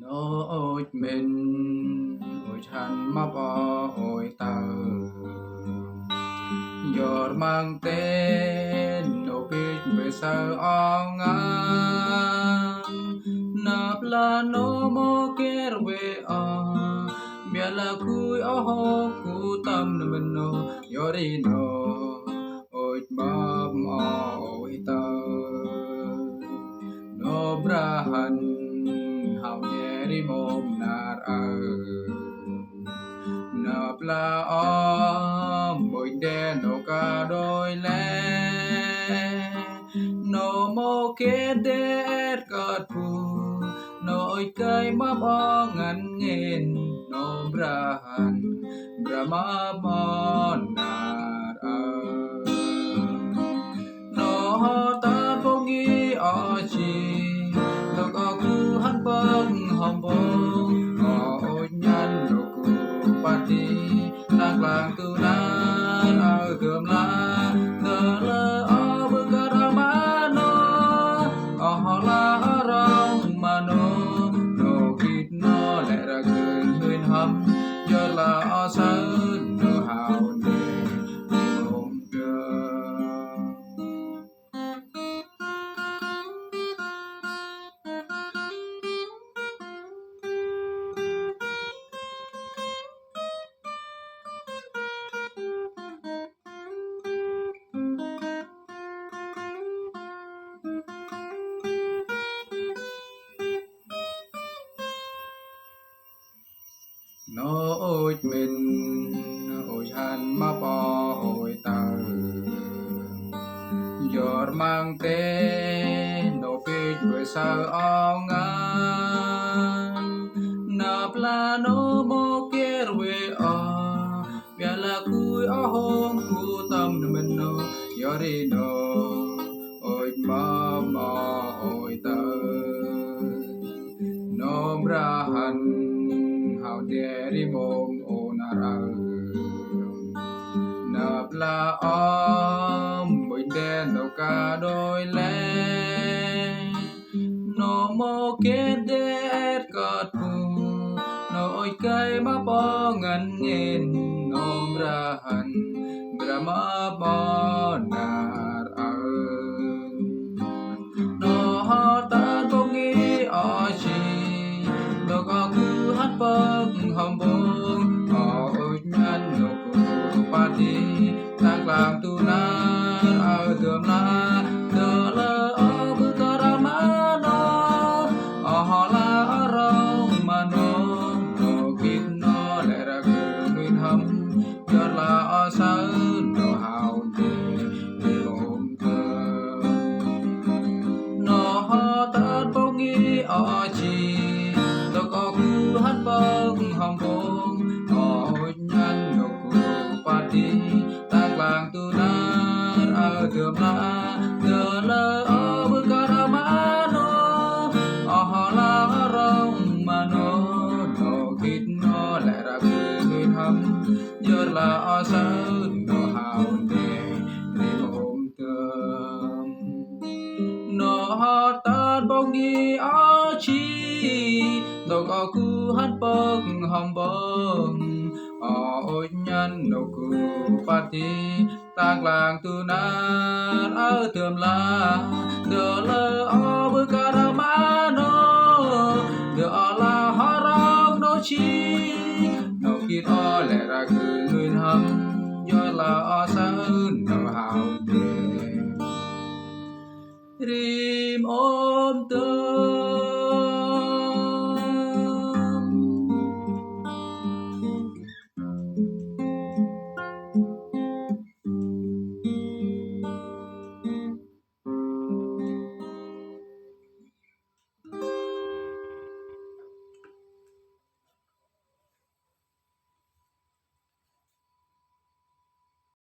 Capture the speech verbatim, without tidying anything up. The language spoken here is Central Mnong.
Nô ŭch mĭn, ŭch hăn mâp ôh ôi taơ. Yor măng tên nô bĭch bê saơ ong ngan. Năp lah nô mô geh vê ôh, ƀiă lah gui ôh hô gŭ tâm nơm nô, yor ri nô ŭch mâp ôi taơ. Nô Brah hăn hao nhê ri môm nar aơ. Năp lah ơ môi đen nô ka đôi lĕ. Nô mô geh đet kơt bu, nô ŭch gay mâp ôh ngăn ngên, nô Brah hăn, Brah mâp mô nar aơ. Nô hŏ tât bông i ơ ji, lôk ơ gŭ hăn pâng hŏm bông, ơ ŭch nhăn nô gŭ pati, tang klang tu nar aơ gơm lah, tơ lơ ơ bơh kơt ma nô, ơ hŏ lah ơ rŏng ma nô, nô gĭt nô lĕ ră gưl nuih n'hâm, yor lah ơ saơ nô hao ndê, ri môm tơm. Nô ŭch mĭn, ŭch hăn mâp ôi taơ. Yor măng tên nô bĭch bê saơ ong ngan. Năp lah nô mô geh vê ôh, ƀiă lah gui ôh hô gŭ tâm nơm nô, yor ri nô ŭch mâp ôi taơ. Nô Brah hăn hao ndê ri môm nar aơ. Năp lah ơ môi đen nô ka đôi lĕ. Nô mô geh đet kơt bu, nô ŭch gay mâp ôh ngăn ngên, nô Brah hăn, Brah mâp mô nar aơ. Nô hŏ tât bông i ơ ji, lôk ơ gŭ hăn pâng hŏm bông, ơ ŭch nhăn nô gŭ pati, tang klang tu nar aơ gơm lah, tơ lơ ơ bơh kơt ma nô, ơ hŏ lah ơ rŏng ma nô, nô gĭt nô lĕ ră gưl nuih n'hâm, yor lah ơ saơ nô hao ndê, ri môm tơm. Nô hŏ tât bông i ơ ji, lôk ơ gŭ hăn pâng hŏm bông, ơ ŭch nhăn nô gŭ pati, tang klang tu nar aơ gơm lah, tơ lơ ơ bơh kơt ma nô, ơ hŏ lah ơ rŏng ma nô, nô gĭt nô lĕ ră gưl nuih n'hâm, yor lah ơ saơ nô hao ndê, ri môm tơm. Nô hŏ tât bông i ơ ji, lôk ơ gŭ hăn pâng hŏm bông, ơ ŭch nhăn nô gŭ pati, tang klang tu nar aơ gơm lah, tơ lơ ơ bơh kơt